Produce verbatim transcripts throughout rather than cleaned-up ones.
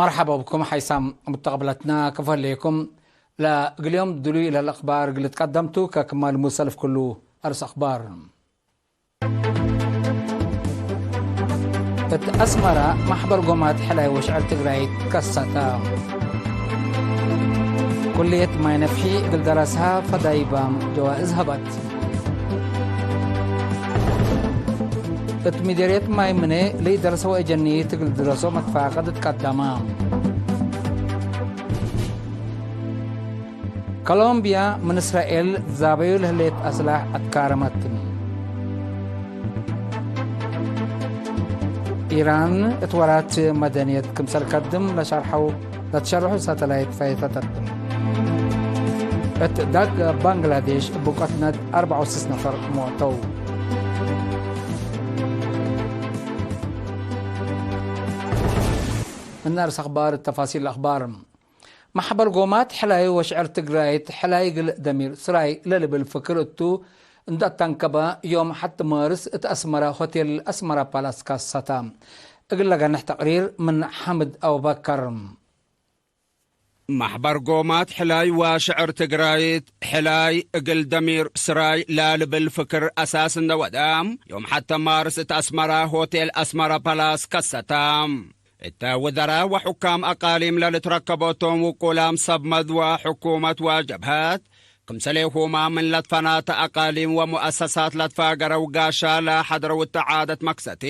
መርሐባ ብኩም ሓይሳም ሙተቅብለትና ክፈሌኩም። ለእግል ዮም ድሉይ ለለአክባር እግል ልትቀደምቱ ከክማል ሙሰልፍ ክሉ አርስ አክባር። እት አስመረ፣ መሕበር ጎማት ሕላይ ወሽዕር ትግራይ ከሰተ። ኩልየት ማይ ነፍሒ እግል ደረስሃ ፈዳይባም ጀዋእዝ ሀበት። እት ሚደርየት ማይ ምነ ለኢደረሰ ወአጀኒት እግል ድረሶ መትፋቀድ ትቀደመ። ኮሎምብያ ምን እስራኤል ዛበዩ ለህሌት አስላሕ አትካረመት። ኢራን እት ወራት መደንየት ክምሰል ከድም ለሸርሐው ለትሸርሑ ሳተላይት ፈይተተት። እት ዳግ ባንግላዴሽ እብ ቀትነት አርበዕ ወስስ ነፈር ሞተው። እነ አርስ አክባር፣ ተፋሲል አክባር። መሕበር ጎማት ሕላይ ወሽዕር ትግራይት ሕላይ እግል ደሚር ስራይ ለልብል ፍክር እቱ እንደ አተንከበ፣ ዮም ሐድ ማርስ እት አስመረ ሆቴል አስመራ ፓላስ ከሰተ። እግል ለገንሕ ተቅሪር ምን ሓምድ አቡበከር። መሕበር ጎማት ሕላይ ወሽዕር ትግራይት ሕላይ እግል ደሚር ስራይ ለልብል ፍክር አሳስ እንደ ወደ፣ ዮም ሐድ ማርስ እት አስመራ ሆቴል አስመራ ፓላስ ከሰተ። እተ ውዘራ ወሑካም አቃሊም ለልትረከቦቶም ውቁላም ሰብ መዝ ወሕኩመት ወጀብሀት፣ ክምሰሌሁማ ምን ለትፈናተ አቃሊም ወሙአሰሳት ለትፋገረው ጋሻ ለሐድረው እተ ዓደት መክሰቲ፣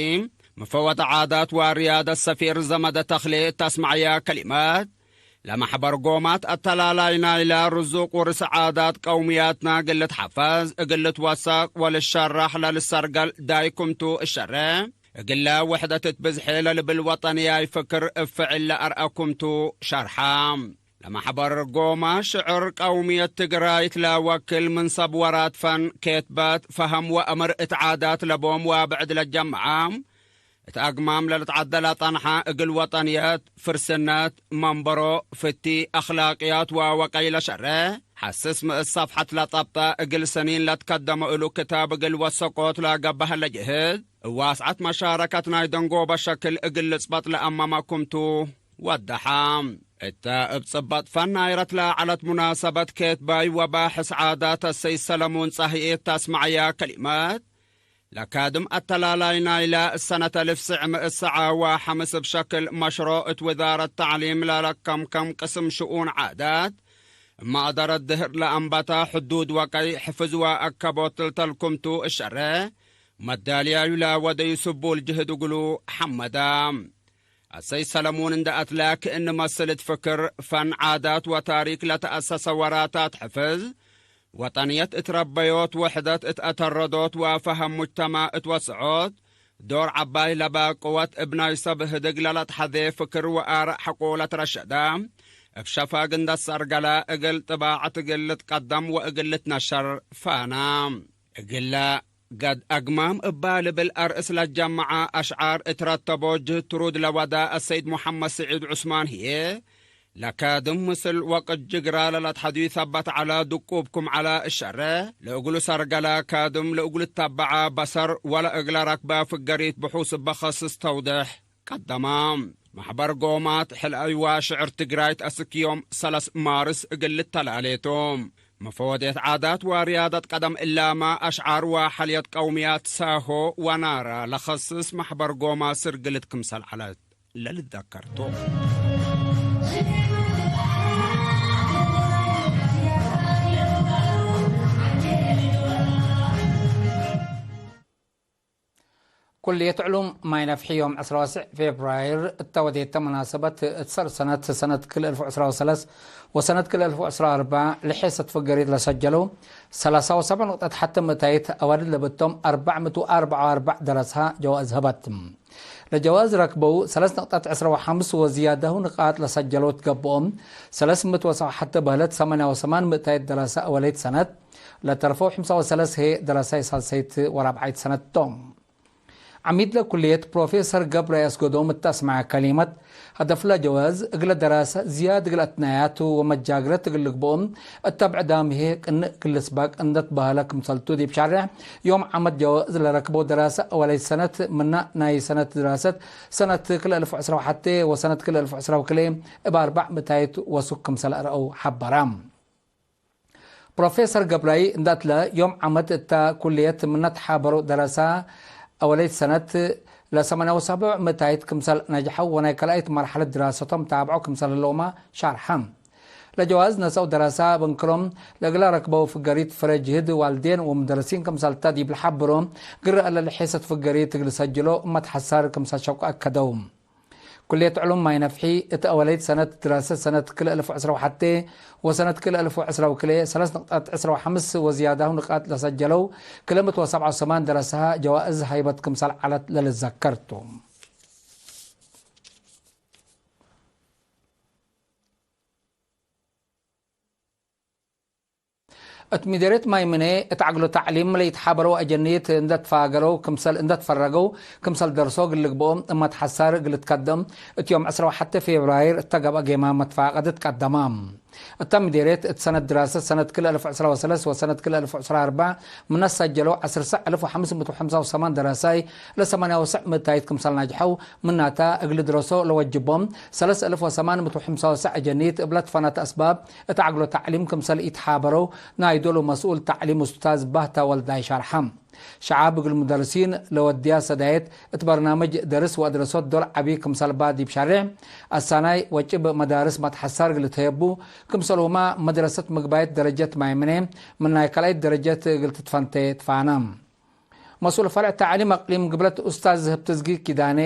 መፈወት ዓዳት ወርያደት ሰፊር ዘመደ ተክሌ እት አስመዐያ ከሊመት፣ ለመሕበር ጎማት አተላላይ ናይለ ርዙቅ ውርስ ዓዳት ቀውምያትና እግል ልትሐፈዝ፣ እግል ልትወሰቅ ወልሸራሕ ለልሰርገል ዳይ ክምቱ እሸሬ፣ እግለ ውሕደት እት ብዝሔ ለልብል ወጠንያይ ፍክር እብ ፍዕል ለአርአ ክምቱ ሸርሐ። ለመሕበር ጎማ ሽዕር ቀውምየት ትግራይት ለወክል ምን ሰብ ወራት ፈን፣ ኬትበት፣ ፈሀም ወአምር እት ዓዳት ለቦም ወብዕድ ለጀመዐ፣ እት አግማም ለልትዐደ ለጠንሐ እግል ወጠንየት፣ ፍርስነት፣ መንበሮ፣ ፍቲ፣ አክላቅያት ወወቀይ ለሸሬ፣ ሐስስ ምእት ሰፍሐት ለጠብጠ እግል ሰኒን ለትከደመ እሉ ክታብ እግል ወሰቆት ለገብአ ለጅህድ፣ እብ ዋስዐት መሻረከት ናይ ደንጎበ ሸክል እግል ልጽበጥ ለአመመ ክምቱ ወደሐ። እተ እብ ጽበጥ ፈን ናይረት ለዐለት ሙናሰበት ኬትባይ ወባሕስ ዓዳት አሰይድ ሰለሙን ጸህኤ እት አስመዐያ ከሊመት፣ ለካድም አተላላይ ናይለ ሰነት አልፍ ስዕ ምእት ሰዓ ወሐምስ እብ ሸክል መሽሮ እት ውዛረት ተዕሊም ለለከምከም ቅስም ሽኡን ዓዳት፣ እመ አደረት ድህር ለአንበተ ሕዱድ ወቀይ ሕፍዝ ወአከቦት ለተልኩምቱ እሸሬ፣ መዳልያዩ ለወደዩ ስቡል ጅህድ እግሉ ሐመደ። አሰይድ ሰለሙን እንደ አትለ ክእን መስል እት ፍክር፣ ፈን፣ ዓዳት ወታሪክ ለተአሰሰ ወራታት ሕፍዝ፣ ወጠንየት እት ረበዮት፣ ውሕደት እት አተረዶት ወፈሀም ሙጅተማዕ እት ወስዖት፣ ዶር ዐባይ ለበ ቅወት እብ ናይ ሰብ ህድግ ለለትሐዜ ፍክር ወአረእ ሐቆ ለትረሸደ፣ እብ ሸፋግ እንደ ሰርገለ እግል ጥባዐት እግል ልትቀደም ወእግል ልትነሸር ፈነ። እግለ ገድ አግማም እባ ልብል አርእስ ለጀመዐ አሽዓር እት ረተቦ ጅህድ ትሩድ ለወደ አሰይድ ሙሐመድ ስዒድ ዑስማን ህዬ፣ ለካድም ምስል ወቅት ጅግራ ለለትሐድዩ ሰበት ዐለ ድቁብ ክም ዐለ እሸሬ፣ ለእግሉ ሰርገለ ካድም ለእግሉ ተበዐ በሰር ወለእግለ ረክበ ፍገሪት ብሑስ እበ ከስስ ተውዴሕ ቀደመ። መሕበር ጎማት ሕልአይ ወሽዕር ትግራይት አስክ ዮም ሰለስ ማርስ እግል ልተላሌ ቱ። መፈወዴት ዓዳት ወርያደት ቀደም እላመ አሽዓር ወሐልየት ቀውምያት ሳሆ ወናራ ለኸስስ መሕበር ጎማት ስርግልት ክምሰል ዐለት ለልትዘከር ቱ። ኩልየት ዕሉም ማይ ነፍሒ ዮም ዕስራ ወትስዕ ፌብራይር እተ ወዴተ መናሰበት እት ሰር ሰነት፣ ሰነት ክል እልፍ ወዕስራ ወሰለስ ወሰነት ክል እልፍ ወዕስራ ወአርበዕ ለሔሰት ፍገሪት ለሰጀለው ሰላሳ ወሰብዕ ንቅጠት ሐተ ምእታይት አዋልድ ለብቶም አርበዕ ምእት ወአርበዕ ወአርበዕ ደረስሃ ጀዋእዝ ሀበት። ለጀዋእዝ ረክበው ሰለስ ንቅጠት ዕስራ ወሐምስ ወዝያዳሁ ንቃጥ ለሰጀለው ትገብኦም ሰለስ ምእት ወሰብዓ ሐተ በህለት ሰማንያ ወሰማን ምእታይት ደረሰ አወለይት ሰነት፣ ለተርፈው ሐምሳ ወሰለስ ህዬ ደረሳይ ሳልሰይት ወራብዓይት ሰነት ቶም። ዐሚድ ለኩልየት ፕሮፌሰር ገብረ አስገዶም እት አስመዐ ከሊመት፣ ሀደፍ ለጀዋዝ እግለ ደራሰ ዝያድ እግል አትናያቱ ወመጃግረት እግል ልግብኦ እተ ብዕዳም ህዬ ቅንእ እግል ልስበቅ እንደ ትበሀለ ክምሰልቱ ዲብ ሻርሕ፣ ዮም ዓመት ጀዋዝ ለረክበው ደራሰ አወለይት ሰነት ምነ ናይ ሰነት ድራሰት ሰነት ክልኤ አልፍ ወዕስራ ወሐቴ ወሰነት ክልኤ አልፍ ወዕስራ ወክልኤ እብ አርበዕ ምእታይት ወሱክ ክምሰል አርአው ሐበረ። ፕሮፌሰር ገብራይ እንዳትለ ዮም ዓመት እተ ኩልየት ምነ ተሓበረው ደረሰ አወለይት ሰነት ለሰማንያ ወሰብዕ ምእታይት ክምሰል ነጅሐው ወናይ ካልኣይት መርሐለት ድራሰቶም ታብዐው ክምሰል ህለውመ ሻርሐ። ለጀዋዝ ነሰአው ደረሰ እብ እንክሮም ለእግለ ረክበው ፍገሪት ፍሬ ጅህድ ዋልዴን ወሙደረሲን ክምሰልተ ዲብ ለሐብሮ ግረ እለ ለሔሰት ፍገሪት እግል ሰጅሎ እመት ሐሳር ክምሰል ሸቁ አከደው። ኩልየት ዕሉም ማይ ነፍሒ እት አወለይት ሰነት ድራሰት ሰነት ክልኤ አልፍ ወዕስራ ወሐቴ ወሰነት ክልኤ አልፍ ወዕስራ ወክልኤ ሰለስ ንቅጣት ዕስራ ወሐምስ ወዝያዳሁ ንቃጥ ለሰጀለው ክለ ምእት ወሰብዓ ወሰማን ደረሰሃ ጀዋእዝ ሀይበት ክምሰል ዐለት ለልዘከር ቱ። እት ሚደርየት ማይ ምኔ እት ዐግሎ ተዕሊም ለኢትሓበረው አጀኒት እንደ ትፋገረው ክምሰል እንደ ትፈረገው ክምሰል ደርሶ እግል ልግብኦ እመት ሐሳር እግል ትከደም እት ዮም ዕስራ ወሐቴ ፌብራይር እተ ገብአ ጌማ መትፋቀድት ቀደማ። እተ ሚደርየት እት ሰነት ድራሰት ሰነት ክልኤ አልፍ ወዕስራ ወሰለስ ወሰነት ክልኤ አልፍ ወዕስራ ወአርበዕ ምነ ሰጀለው ዐስር ሰዕ አልፍ ወሐምስ ምእት ወሐምሳ ወሰማን ደራሳይ ለሰማንያ ወሰዕ ምእታይት ክምሰል ናጅሐው ምናተ እግል ድረሶ ለወጅቦም ሰለስ አልፍ ወሰማን ምእት ወሐምሳ ወሰዕ አጀኒት እብ ለትፈነት አስባብ እት ዐግሎ ተዕሊም ክምሰል ኢትሓበረው ናይ ዶሉ መስኡል ተዕሊም ኡስታዝ ባህታ ወልዳይ ሸርሐ። ሸዓብ እግል ሙደርሲን ለወድያ ሰዳየት እት በርናምጅ ደርስ ወአድረሶት ዶል ዐቢ ክምሰል ባ ዲብ ሸሬሕ አሳናይ ወጭብ መዳርስ መትሐሳር እግል ትህየቡ ክምሰልሁመ መድረሰት ምግባየት ደረጀት ማይምኔ ምን ናይ ካልኣይት ደረጀት እግል ትትፈንቴ ትፋነ። መስኡል ፈርዕ ተዕሊም አቅሊም ግብለት ኡስታዝ ህብትዝጊ ኪዳኔ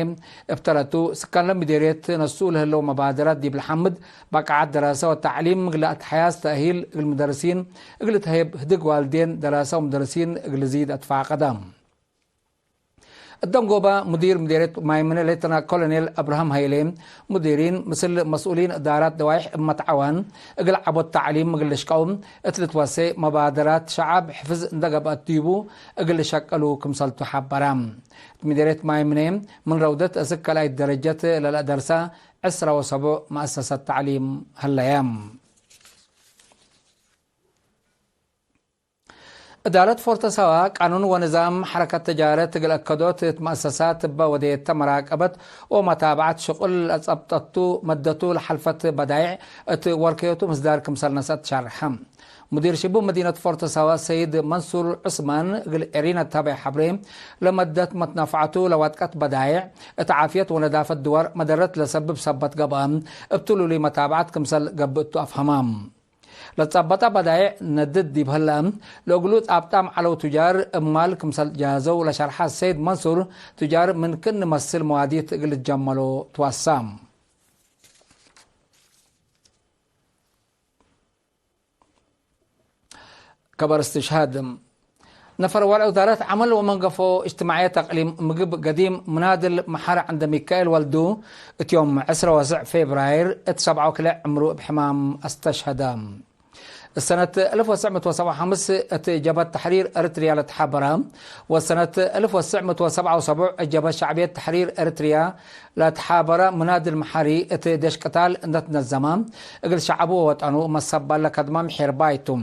እብ ተረቱ፣ ስካን ለሚዴርየት ነስኡ ለህለው መባደራት ዲብ ለሐምድ፣ በቃዓት ደራሰ ወተዕሊም እግል ለአትሐያዝ ተእሂል እግል ሙደርሲን እግል ተህብ ህድግ ዋልዴን ደራሰ ወሙደርሲን እግል ልዚድ አትፋቀደ። እት ደንጎበ ሙዲር ሚዴርየት ማይምነ ሌተና ኮሎኔል አብርሃም ሀይሌ፣ ሙዲሪን ምስል መስኡሊን እዳራት ደዋይሕ እብ መትዐዋን እግል ዐቦት ተዕሊም እግል ልሽቀው እት ልትወሴ መባደራት ሸዓብ ሕፍዝ እንደ ገብአት ዲቡ እግል ልሸቀሉ ክምሰልቱ ሐበረ። እት ሚዴርየት ማይምኔ ምን ረውደት እስክ ካልኣይት ደረጀት ለለአደርሰ ዕስራ ወሰቡዕ መአሰሰት ተዕሊም ሀለየ። እዳረት ፎርተ ሳዋ ቃኑን ወንዛም ሐረከት ተጃረት እግል አከዶት እት መአሰሳት እበ ወዴተ መራቀበት ወመታብዐት ሽቁል ለጸብጠቱ መደቱ ለሐልፈት በዳይዕ እት ወርከዮቱ ምስዳር ክምሰል ነስአት ሸርሐ። ሙዲር ሽቡብ መዲነት ፎርተ ሳዋ ሰይድ መንሱር ዑስማን እግል ኤሪና ታቤዕ ሐብሬ፣ ለመደት መትናፍዐቱ ለዋድቀት በዳይዕ እት ዓፍየት ወነዳፈት ድዋር መደረት ለሰብብ ሰበት ገብአ፣ እብ ትሉሉይ መታብዐት ክምሰል ገብእ እቱ አፍሀማ። ለትጸበጠ በዳይዕ ነድድ ዲብ ህለ፣ ለእግሉ ጻብጣም ዐለው ቱጃር እብ ማል ክምሰል ጃዘው ለሸርሐ ሰይድ መንሱር፣ ቱጃር ምን ክእኒ መስል መዋዲት እግል ልትጀመሎ ትወሳ። ከበር እስትሽሃድ። ነፈር ወርዕ ውዛረት ዐመል ወመንገፎ እጅትማዕየት አቅሊም ምግብ ገዲም ምናድል መሐር ዐንደ ሚካኤል ወልዱ፣ እት ዮም ዕስራ ወሰዕ ፌብራይር እት ሰብዓ ወክልኤ ዕምሩ እብ ሕማም አስተሽሀደ። ሰነት አልፍ ወትስዕ ምእት ወሰብዓ ወሐምስ እት ጀብሀት ተሕሪር ኤረትርያ ለተሓበረ፣ ወሰነት አልፍ ወትስዕ ምእት ወሰብዓ ወሰቡዕ ጀብሀት ሸዕብየት ተሕሪር ኤረትርያ ለተሓበረ ምናድል መሐሪ እት ደሽ ቅታል እንደ ትነዘመ፣ እግል ሸዐቡ ወወጠኑ መሰባል ለከድመ ምሒርባይ ቱ።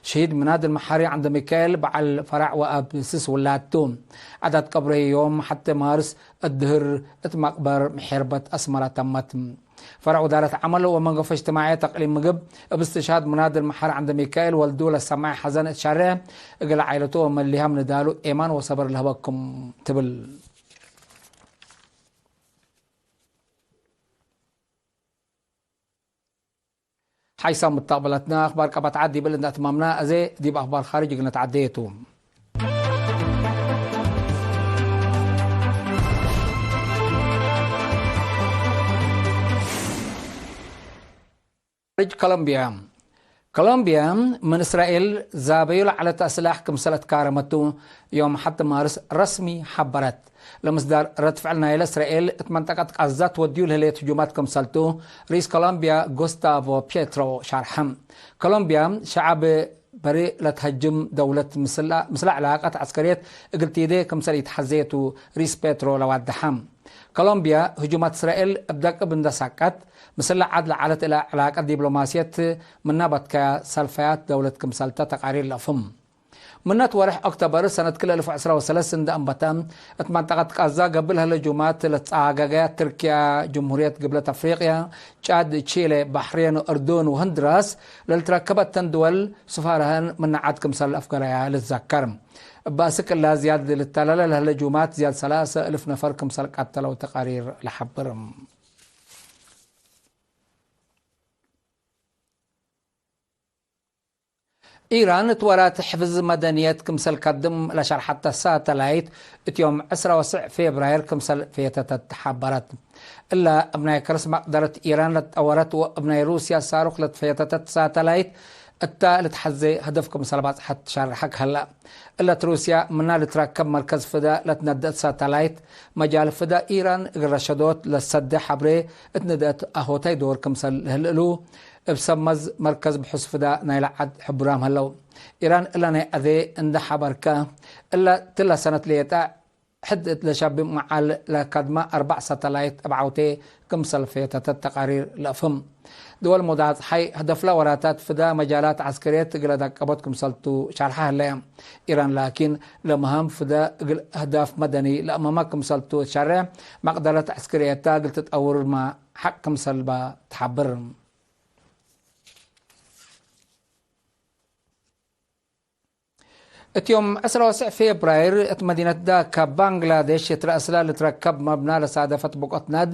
ሸሂድ ምናድል መሐሪ ዐንደ ሚካኤል በዐል ፈረዕ ወአብ ስስ ውላድ ቱ። ዐዳት ቀብሩ ዮም ሐቴ ማርስ እት ድህር እት መቅበር ምሒርበት አስመረ ተመት። ፈረዕ ውዳረት ዐመል ወመንገፎ እጅትማዕየት አቅሊም ምግብ፣ እብ እስትሽሃድ ምናድል መሐሪ ዐንደ ሚካኤል ወልዱ ለሰመዐ ሐዘን እት ሸሬሕ፣ እግል ዓኢለቱ ወመሊሃም ንዳሉ ኤማን ወሰብር ለህበኩም ትብል። ሓይሳም ሙተቅበላትና አክባር ቀበት ዐድ ዲብል እንደ አትማምና፣ አዜ ዲብ አክባር ካርጅ እግል ነትዐዴ ቱ። ካርጅ ኮሎምቢያ። ኮሎምቢያ ምን እስራኤል ዛበዩ ለዐለት አስላሕ ክምሰል አትካረመቱ ዮም ሐድ ማርስ ረስሚ ሐበረት። ለምስዳር ረድ ፍዕል ናይለ እስራኤል እት መንጠቀት ቃዛ ትወድዩ ለህሌት ህጁማት ክምሰልቱ፣ ርኢስ ኮሎምቢያ ጉስታቮ ፔትሮ ሸርሐ። ኮሎምቢያ ሸዐብ በርእ ለትሀጅም ደውለት ምስላ፣ ምስላ ዕላቀት ዐስከርየት እግል ቲዴ ክምሰል ኢትሐዜ ቱ ሪስ ፔትሮ ለዋደሐ። ኮሎምብያ፣ ህጁማት እስራኤል እብ ደቅብ እንደ ሳቀት፣ ምስላ ዐድ ለዐለት እለ ዕላቀት ዲብሎማስየት ምና በትከያ ሰልፈያት ደውለት ክምሰልተ ተቃሪር ለአፍህም። ምነት ወርሕ ኦክቶበር ሰነት ክልኤ እልፍ ወዕስራ ወሰለስ እንደ አንበተ፣ እት መንጠቀት ቃዛ ገብእ ለህለ ጁማት ለትጸጋገያ ትርክያ፣ ጅምሁርየት ግብለት አፍሪቅያ፣ ጫድ፣ ቺሌ፣ ባሕሬን፣ እርዱን ወህንድራስ ለልትረከበተን ድወል ስፋረሀን ምነ ዐድ ክምሰል አፍገረያ ልትዘከር። እብ አስክ እላ ዝያድ ልተለለ ለህለ ጁማት ዝያድ ሰላሰ እልፍ ነፈር ክምሰል ቀተለው ተቃሪር ለሐብር። ኢራን እት ወራት ሕፍዝ መደንየት ክምሰል ከድም ለሸርሐተ ሳተላይት እት ዮም ዕስራ ወስዕ ፌብራይር ክምሰል ፌተተት ተሓበረት። እለ እብ ናይ ከርስ መቅደረት ኢራን ለትጠወረት ወእብ ናይ ሩስያ ሳሩክ ለትፌተተት ሳተላይት እተ ልትሐዜ ህደፍ ክምሰል ባጽሐት ትሸርሐክ ሀለ። እለት ሩስያ ምና ልትረከብ መርከዝ ፍደ ለትነደአት ሳተላይት፣ መጃል ፍደ ኢራን እግል ረሸዶት ለሰዴ ሐብሬ እት ንድአት አሆታይ ዶር ክምሰል ለህል እሉ፣ እብ ሰመዝ መርከዝ ብሑስ ፍደ ናይለ ዐድ ሕቡራም ሀለው። ኢራን እለ ናይ አዜ እንደ ሐበርከ፣ እለ ትለ ሰነት ሌጠ ሕድ እት ለሸብብ መዓል ለከድመ አርበዕ ሳተላይት እብ ዐውቴ ክምሰል ፌተተት ተቃሪር ለአፍህም። ድወል ሙዳት ጸሓይ ህደፍለ ወራታት ፍደ መጃላት ዐስከርየት እግለ ደቀቦት ክምሰልቱ ሸርሐ ህለየ። ኢራን ላኪን ለመሃም ፍደ እግል አህዳፍ መደኒ ለአመመ ክምሰልቱ ትሸሬ፣ መቅደረት ዐስከርየታ እግል ትጠውርመ ሐቅ ክምሰልበ ተሐብር። እት ዮም ዕስራ ወስዕ ፌብራይር እት መዲነት ዳካ ባንግላዴሽ እት ረአስላ ልትረከብ መብና ለሳደፈት ብቆት ነድ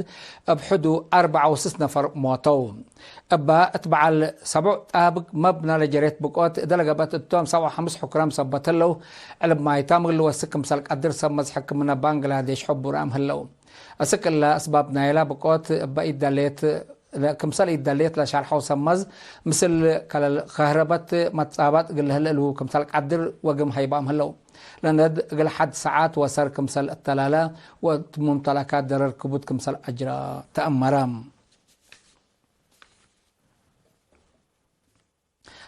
እብ ሕዱ አርበዕ ወስስ ነፈር ሞተው። እባ እት በዐል ሰቡዕ ጣብቅ መብና ለጀሬት ብቆት እደ ለገብአት እቶም ሰብዓ ወሐምስ ሕኩራም ሰበት ህለው። ዕልብ ማይታም እግል ልወስክ ክምሰል ቀድር ሰብ መዝሕክ ምነ ባንግላዴሽ ሕቡራም ህለው። አስክ እለ አስባብ ናይላ ብቆት እበ ኢደሌት ክምሰል ኢደሌት ለሸርሐው ሰመዝ፣ ምስል ከለል ከህረበት መትጻባጥ እግል ለህለ እሉ ክምሰል ቀድር ወግም ሀይባም ህለው። ለነድ እግል ሐድ ሰዓት ወሰር ክምሰል እተላለ ወእት ሙምተለካት ደረር ክቡድ ክምሰል አጅረ ተአመረ።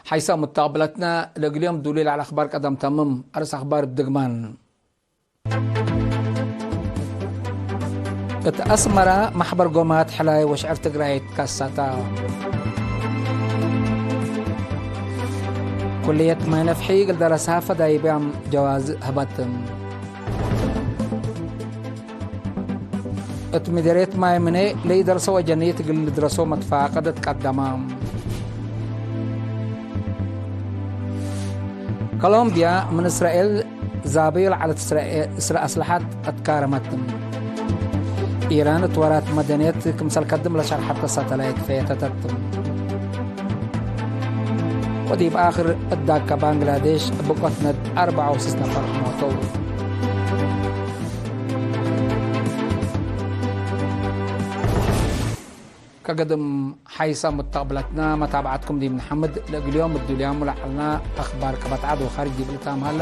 ሐይሰ ሙተቅብለትነ ለእግል ዮም ዱሊ ለዐለ አኽባር ቀደም ተምም። አርስ አኽባር እብ ድግማን። እት አስመረ መሕበር ጎማት ሕላይ ወሽዕር ትግራይ ትከሰተ። ኩልየት ማይ ነፍሒ እግል ደረሰ ፈዳይብያም ጀዋዝ ህበት። እት ምዴርየት ማይ ምኔ ለኢደርሰ ወጀኒት እግል ልድረሶ መትፋቀደት ቀደመ። ኮሎምብያ ምን እስራኤል ዛብዮ ለዐለት እስራኤ-፣ እስረ አስለሐት አትካረመት። ኢራን እት ወራት መደንየት ክምሰል ከድም ለሸርሐተ ሳተላይት ፈየተተት። ወዲብ አክር እዳከ ባንግላዴሽ ብቆት ነድ አርበዕ ወስስ ነፈር ሞተው። ከገድም ሐይሰ ሙተቅብለትነ መታብዐትኩም ዲብ ነሐምድ። ለእግል ዮም እዱልያሙ ለዐልነ አኽባር ከበትዓድ ወካርጅ ዲብ ልታም ሀለ።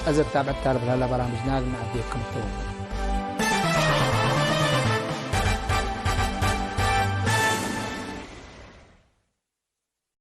እዘ ታብዕት ታልብ ለሀለ በራምጅና እግል ነዐዴኩም ቱ።